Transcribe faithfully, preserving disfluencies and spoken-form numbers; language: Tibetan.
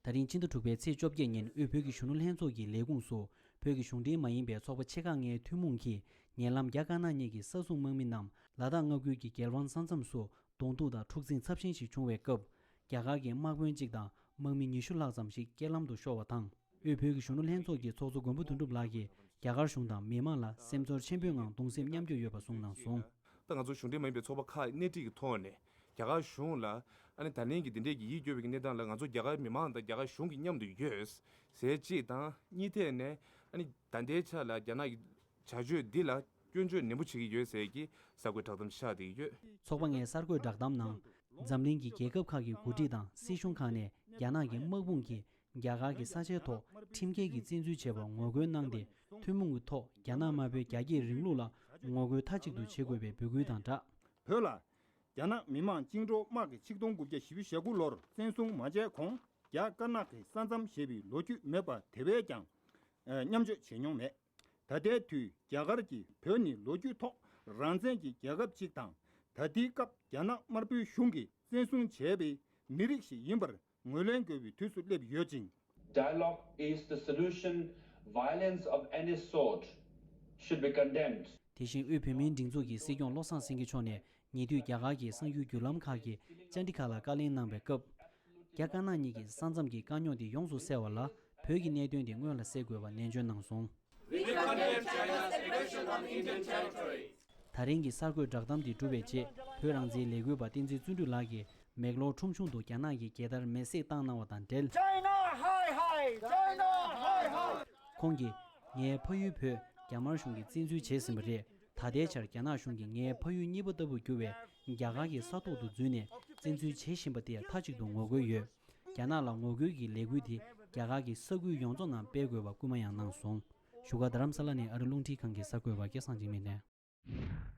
ད་རིང་སྤྱི་ཟླ་དྲུག་པའི་ཚེས་བཅོ་བརྒྱད་ཉིན་དབུས་བོད་ཀྱི་གཞོན་ནུ་ལྷན་ཚོགས་ཀྱི་ལས་ཁུངས་སུ་བོད་ཀྱི་གཞུང་འབྲེལ་མ་ཡིན་པའི་ཚོགས་པ་ཆེ་ཁག་ལྔའི་ཐུན་མོང་གིས་ཉེ་ལམ་རྒྱ་དཀར་ནག་གཉིས་ཀྱི་ས་སྲུང་དམག་མི་རྣམས་ལ་དྭགས་མངའ་ཁུལ་གྱི་རྒྱལ་དབང་ས་མཚམས་སུ་གདོང་ཐུག་དང་འཁྲུག་འཛིང་ཚབས་ཆེན་ཞིག་བྱུང་བའི་སྐབས། རྒྱ་གར་གྱི་དམག་དཔོན་གཅིག་དང་དམག་མི་ཉི་ཤུ་ལྷག་ཙམ་ཞིག་རྐྱེན་ལམ་དུ་ཤོར་བ་དང་། དབུས་བོད་ཀྱི་གཞོན་ནུ་ལྷན་ཚོགས་ཀྱི་ཚོགས་གཙོ་མགོན་པོ་དོན་གྲུབ་ལགས་ཀྱིས་རྒྱ་གར་གཞུང་དང་མི་མང་ལ་སེམས་ཚོར་ཆེན་པོའི་ངང་གདུང་སེམས་མཉམ་སྐྱེད་ཡོད་པ་གསུངས་གནང་སོང་། ད་ང་ཚོ་གཞུང་འབྲེལ་མ་ཡིན་པའི་ཚོགས་པ་ཁག་སྣེ་ཁྲིད་ཀྱི་ཐོག་ནས་རྒྱ་གར་གཞུང་ལ་ཨ་ནི་ད་ལན་གྱི་འདི་འདྲའི་གི་ཡིད་སྐྱོ་བའི་གི་གནས་སྟངས་ལ་ང་ཚོ་རྒྱ་གར་མི་མང་དང་རྒྱ་གར་གཞུང་གི་མཉམ་དུ་ཡོད་ཟེར་གཅིག་དང་། གཉིས་ཐད་ནས་ཨ་ནི་ད་ལྟའི་ཆ་ལ་རྒྱ་ནག་གི་བྱ་སྤྱོད་འདི་ལ་སྐྱོན་བརྗོད་ནན་པོ་བྱེད་ཀྱི་ཡོད་ཟེར་གྱི་གསར་འགོད་བསྒྲགས་གཏམ་ཤར་བསྡད་ཀྱི་ཡོད། ཚོགས་པ་ལྔའི་གསར་འགོད་བསྒྲགས་གཏམ་ནང་། འཛམ་གླིང་གི་རྒྱལ་ཁབ་ཁག་གི་འགོ་ཁྲིད་དང་སྲིད་གཞུང་ཁག་ནས་རྒྱ་ནག་གི་དམག་དཔུང་གིས་རྒྱ་གར་གྱི་ས་ཆའི་ཐོག་ཁྲིམས་འགལ་གྱི་བཙན་འཛུལ་བྱས་པར་ངོ་རྒོལ་གནང་སྟེ། ཐུན་མོང་གི་ཐོག་རྒྱ་ནག་དམར་པོའི་རྒྱ་སྐྱེད་རིང་ལུགས་ལ་ངོ་རྒོལ་མཐའ་གཅིག་ཏུ་བྱེད་དགོས་པའི་འབོད་སྐུལ་དང་སྦྲགས། བོད་ལ་རྒྱ་ནག་མི་དམངས་བཅིངས་འགྲོལ་དམག་གིས་ཆིག་སྟོང་དགུ་བརྒྱ་བཞི་བཅུ་ཞེ་དགུ་ལོར་བཙན་བཟུང་མ་བྱས་གོང་རྒྱ་དཀར་ནག་གི་ས་མཚམས་ཞེས་པའི་ལོ་རྒྱུས་མེད་པ་དེ་བས་ཀྱང་མཉམ་སྤྱོད་བྱེད་མྱོང་མེད། ད་ལྟའི་དུས་རྒྱ་གར་གྱིས་བོད་ནི་ལོ་རྒྱུས་ཐོག་རང་བཙན་གྱི་རྒྱལ་ཁབ་ཅིག་དང་། ད་ལྟའི་སྐབས་རྒྱ་ནག་དམར་པོའི་གཞུང་གིས་བཙན་བཟུང་བྱས་པའི་མི་རིགས་ཤིག་ཡིན་པར་ངོས་ལེན་དགོས་པའི་དུས་སུ་སླེབས་ཡོད་ཅིང་། Dialogue is the solution. Violence of any sort should be condemned. དེ་བཞིན་དབུས་བོད་མིའི་སྒྲིག་འཛུགས་ཀྱི་སྲིད་སྐྱོང་བློ་བཟང་སེང་གེ་མཆོག་ནས་ཉེ་དུས་རྒྱ་གར་གྱི་གསར་འགྱུར་བརྒྱུད་ལམ་ཁག་གིས་བཅར་འདྲི་ཁག་ལ་བཀའ་ལན་གནང་བའི་སྐབས། རྒྱ་དཀར་ནག་གཉིས་ཀྱི་ས་མཚམས་ཀྱི་དཀའ་རྙོག་དེ་ཡོངས་སུ་སེལ་བ་ལ་བོད་ཀྱི་གནད་དོན་དེ་སྔོན་ལ་སེལ་དགོས་པ་ནན་བརྗོད་གནང་སོང་། We condemn China's aggression on Indian territory. ད་རིང་གི་གསར་འགོད་བསྒྲགས་གཏམ་དེ་གྲུབ་པའི་རྗེས། བོད་རང་བཙན་ལས་འགུལ་པ་བསྟན་འཛིན་བརྩོན་འགྲུས་ལགས་ཀྱིས་མེག་ལོར་ཁྲོམ་གཞུང་དུ་རྒྱ་ནག་གི་རྒྱལ་དར་མེ་བསྲེགས་བཏང་གནང་བ་དང་འབྲེལ། China hi hi, China hi hi. ཁོང་གིས། ངའི་ཕ་ཡུལ་བོད་རྒྱ་དམར་གཞུང་གིས་བཙན་འཛུལ་བྱས་ཟིན་པ་རེད། ད་ལྟའི་ཆར་རྒྱ་ནག་གཞུང་གིས་ངའི་ཕ་ཡུལ་གཉིས་པ་ལྟ་བུར་གྱུར་བའི་རྒྱ་གར་གྱི་ས་ཐོག་ཏུ་འཛུལ་ནས་བཙན་འཛུལ་བྱེད་བཞིན་པ་དེར་མཐའ་གཅིག་ཏུ་ངོ་རྒོལ་ཡོད། རྒྱ་ནག་ལ་ངོ་རྒོལ་གྱི་ལས་འགུལ་དེ་རྒྱ་གར་གྱི་ས་ཁུལ་ཡོངས་རྫོགས་ནང་སྤེལ་དགོས་པ་སྐུལ་མ་ཡང་གནང་སོང་། བཞུགས་སྒར་རྡ་རམ་ས་ལ་ནས་ཨ་རི་རླུང་འཕྲིན་ཁང་གི་གསར་འགོད་པ་སྐལ་བཟང་འཇིགས་མེད་ནས།